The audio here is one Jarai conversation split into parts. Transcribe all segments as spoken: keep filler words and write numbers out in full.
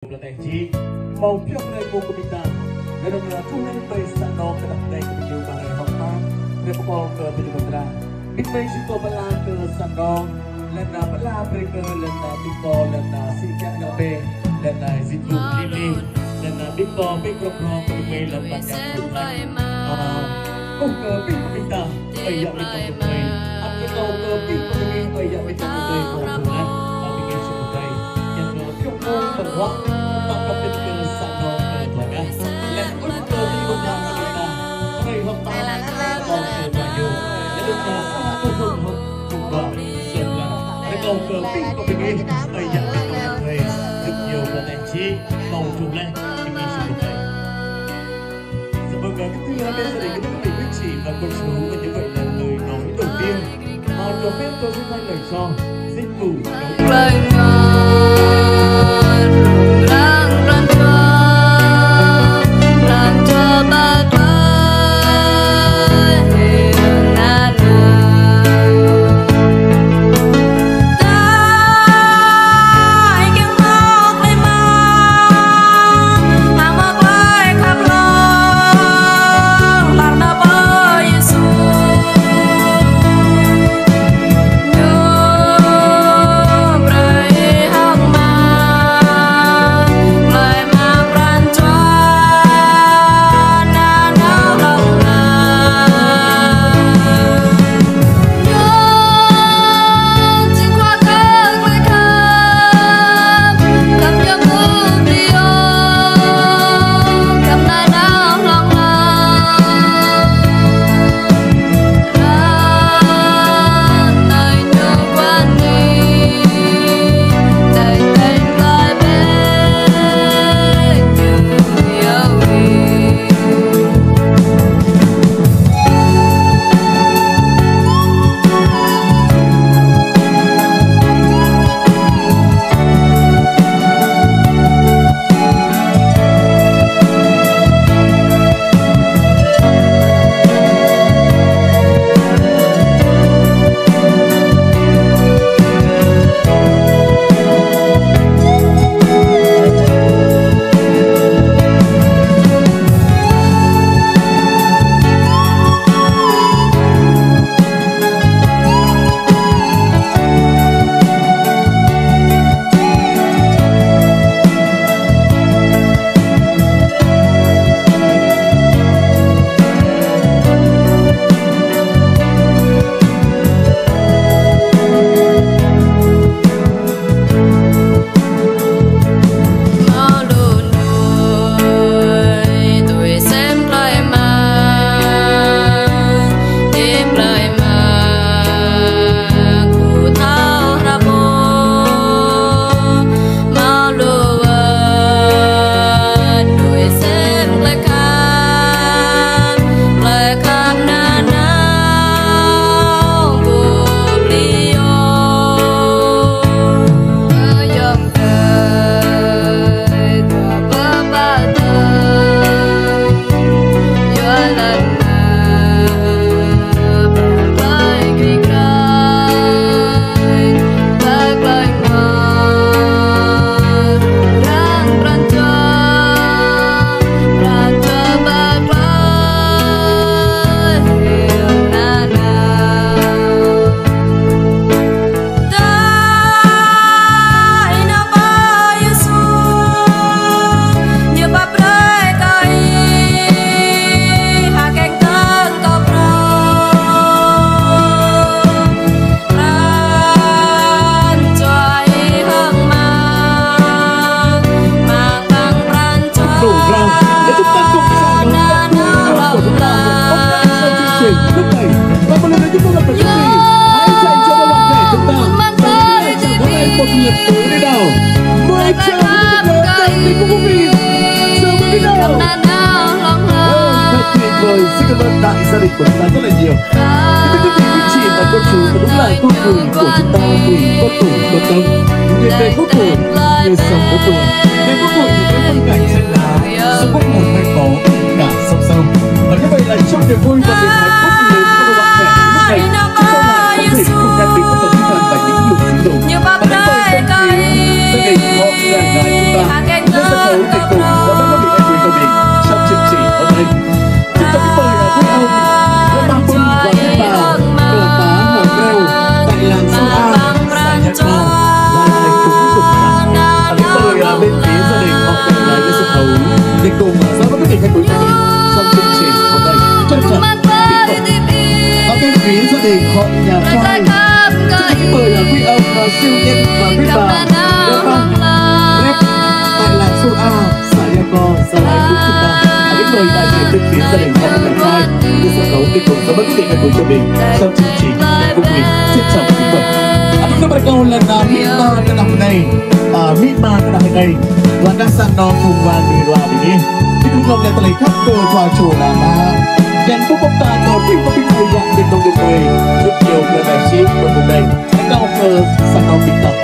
Plei Teh či, hmâo pioh rai mơ̆ng kơ ƀing ta. Lĕ anŭn truh rai ƀơi sa anŏ kơ đah kơmơi kơ ƀing ñu ba rai hơ̆k mơak, rai pơkŏl kơ ƀing ñu pơtra. Ƀing ƀing či kơ pơala kơ sa anŏ, lĕ anŭn pơala brơi kơ, lĕ anŭn ƀing pô, lĕ anŭn sĭ kiăng ngă bê, lĕ anŭn dịch vụ đi đi, lĕ anŭn ƀing pô ƀing krŏp krŏp kơ ƀing ƀing lĕ anŭn ƀing yang truh rai. Ơ, kơkuh kơ ƀing kơ ƀing ta, ơi yă ƀing ta kơ ƀing. Ăt kơ kơ ƀing kơ ƀing, ơi yă ƀing ta kơ ƀing, kơ ƀing ƀing ƀing ƀing ƀing ƀing ƀing. Yang kơ pioh mơ̆ng tơlơi, ta kơ ƀing kơ sa anŏ kơ tơlơi. Lĕ ŭn kơ ƀing kơ ƀing ta, rai hơ̆k mơak, kơ ƀing kơ ƀing ñu. Lĕ ŭn kơ sa anŏ kơ ƀing kơ ƀing. Lĕ kơ ƀing kơ ƀing, ơi yă ƀing ta kơ ƀing. Djơ̆ ñu kơ teh či, hmâo truh lĕ, ƀing ñu sĭ kơ teh. Samơ̆ kơ ƀing ta ƀing ta ƀing ƀing ƀing či, và cô chú, và như vậy là lời nói đầu tiên. Ờ, cho phép tôi xin thay lời cho dịch vụ. Đủ rồi. Để chúng ta cùng chào đón các cô của chúng ta một phút nữa sau chương trình. Thúc đẩy. Và một lần nữa chúng tôi là phải chuẩn bị. Hãy dành cho các bạn trẻ chúng ta một tràng vỗ tay, một niềm vui đi nào. Mời chào những người đang đi cùng quý vị. Chào mừng đi nào. Vâng, thật tuyệt vời. Xin cảm ơn đại gia đình của chúng ta rất là nhiều. Kính thưa quý vị, quý chị và cô chú, và đúng là khung cảnh của chúng ta thì có tuổi có tông. Người về có tuổi, người sống có tuổi. Người có tuổi thì với phong cảnh xanh lá, sống có một thành phố cả sông sông. Và như vậy là trong niềm vui và niềm hạnh phúc lớn của các bạn trẻ lúc này, chúng ta lại không thể không nhắc đến các bậc tinh thần và những người ví dụ. Và đến với không khí gia đình họ gái gái chúng ta. Sau hai phút chúng ta, à, những lời đại diện bên phía gia đình họ cũng đã khai, những sự thấu tin cùng các bác sĩ đã cùng chuẩn bị trong chương trình của mình. Trân trọng kính mời. À, chúng ta bắt đầu lần, à, mì ma tơ năp anai. À, mì ma tơ năp anai. Và các sang đó cùng và người loa đi đi. Thì đúng lòng là tơ lĕ khắp cơ thua chùa là ma. Yang pŭ pŭ ta tơ pŭ pŭ pŭ yang bên trong đường quay. Rất nhiều người đại sĩ và cùng đây. Hãy cao cơ sang đó bình tĩnh.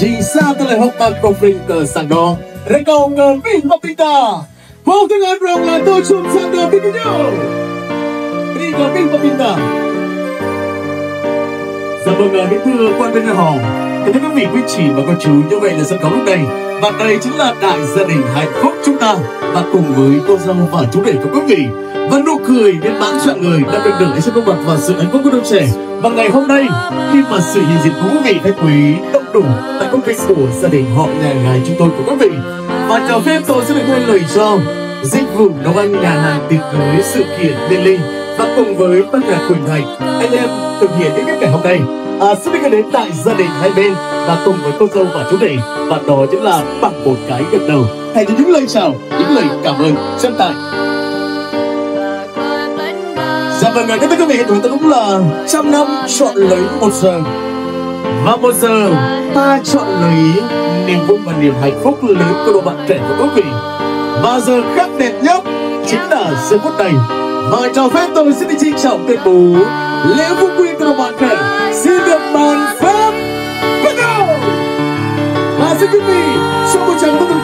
Jing sa tơlơi hơ̆k mơak kơ pring kơ sang đô. Rơkâo kơ ƀing pơpin ta. Pơkơ̆t tơngan rŏng lĕ tơčum sang đô ƀing gơñu. Bơni kơ ƀing pơpin ta. Dạ vâng, à, kính thưa quan viên họ, kính thưa quý vị, quý chị và cô chú, như vậy là sân khấu lúc này. Và đây chính là đại gia đình hạnh phúc chúng ta. Và cùng với cô dâu và chú rể của quý vị. Và nụ cười viên mãn rạng ngời đã được đựng trên khuôn mặt và sự hạnh phúc của đôi trẻ. Và ngày hôm nay, khi mà sự hiện diện của quý vị khách quý đông đủ tại công viên của gia đình họ nhà gái chúng tôi của quý vị, và cho phép tôi xin được thay lời cho dịch vụ nấu ăn nhà hàng tiệc cưới sự kiện Lily và cùng với ban nhạc Quỳnh Hạnh, anh em thực hiện những cái ngày hôm nay, à, xin được gửi đến đại gia đình hai bên và cùng với cô dâu và chú rể, và đó chính là bằng một cái gật đầu thay cho những lời chào, những lời cảm ơn chân thành. Dạ vâng, à, kính thưa quý vị, chúng ta cũng là trăm năm chọn lấy một giờ. Và một giờ ta chọn lấy niềm vui và niềm hạnh phúc lớn của đội bạn trẻ của quý vị. Và giờ khắc đẹp nhất chính là giờ phút này. Và cho phép tôi xin được trịnh trọng tuyên bố lễ phúc quy của đội bạn trẻ xin được bàn phép bắt đầu. Và xin quý vị cho một tràng vỗ tay.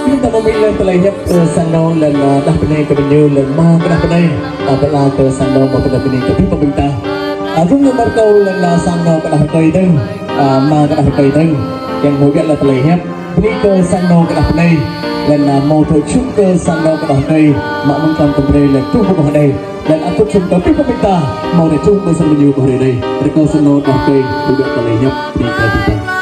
Ƀing ta mơ̆ng mĭn lĕ tơlơi hiăp, ơ, sang anŏ lĕ, ơ, đah bơnai kơ ƀing ñu lĕ mă kơ đah bơnai. Ơ, pơala kơ sang anŏ mă kơ đah bơnai kơ ƀing pơmĭn ta. Ơ, rŭng rơmar kâo lĕ, ơ, sang anŏ kơ đah rơkơi dơ̆ng. Ơ, mă kơ đah rơkơi dơ̆ng. Yang mơ̆ biă lĕ tơlơi hiăp. Bơni kơ sang anŏ kơ đah bơnai. Lĕ, ơ, mơ̆ thâo čŭm kơ sang anŏ kơ đah rơkơi. Mă mơ̆ng tlam tơbrơi lĕ truh mơ̆ng đah đai. Lĕ ăt tŭ čŭm kơ ƀing pơmĭn ta, mơ̆ rơčŭm kơ sang mơñu ƀơi hrơi anai. Rơkâo sang anŏ đah rơkơi, ƀu djơ̆ tơlơi hiăp, ƀing ta ƀing ta.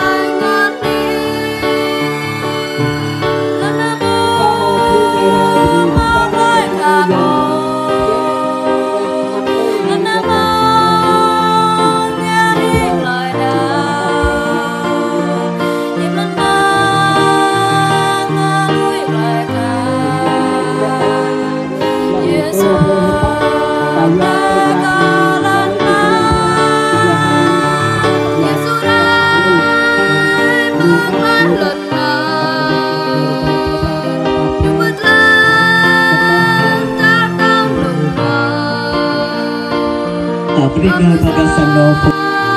Ơ, bơni kơ pơkă sang anŏ.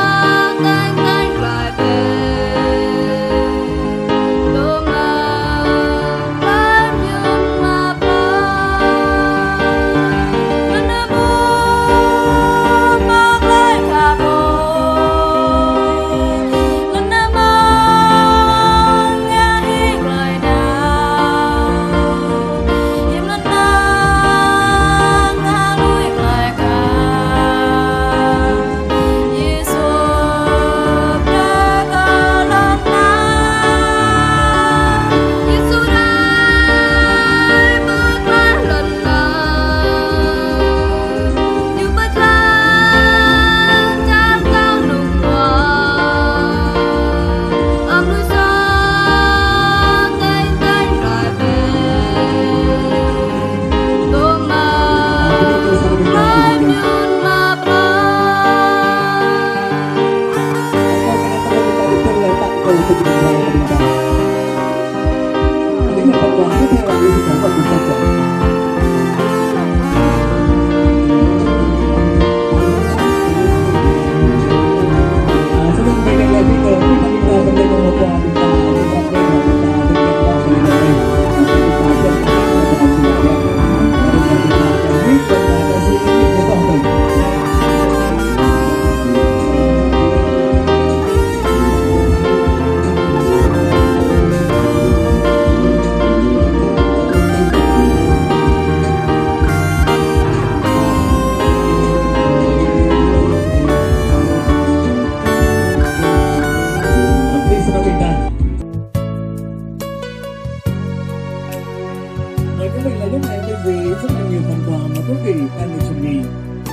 Mời quý vị, là lúc này em sẽ gửi rất là nhiều phần quà mà quý vị đang được chuẩn bị.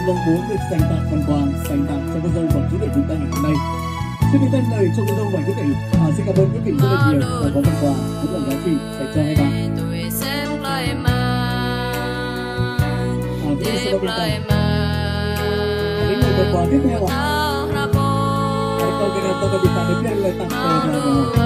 Mong muốn được dành tặng phần quà, dành tặng cho cô dâu và chú rể chúng ta ngày hôm nay. Xin được dâng lời cho cô dâu và chú rể. À, xin cảm ơn quý vị rất là nhiều đã có phần quà rất là giá trị dành cho hai bạn. À, quý vị sẽ có phần quà. Đến mời phần quà tiếp theo ạ. Hãy comment comment để biết lời tặng của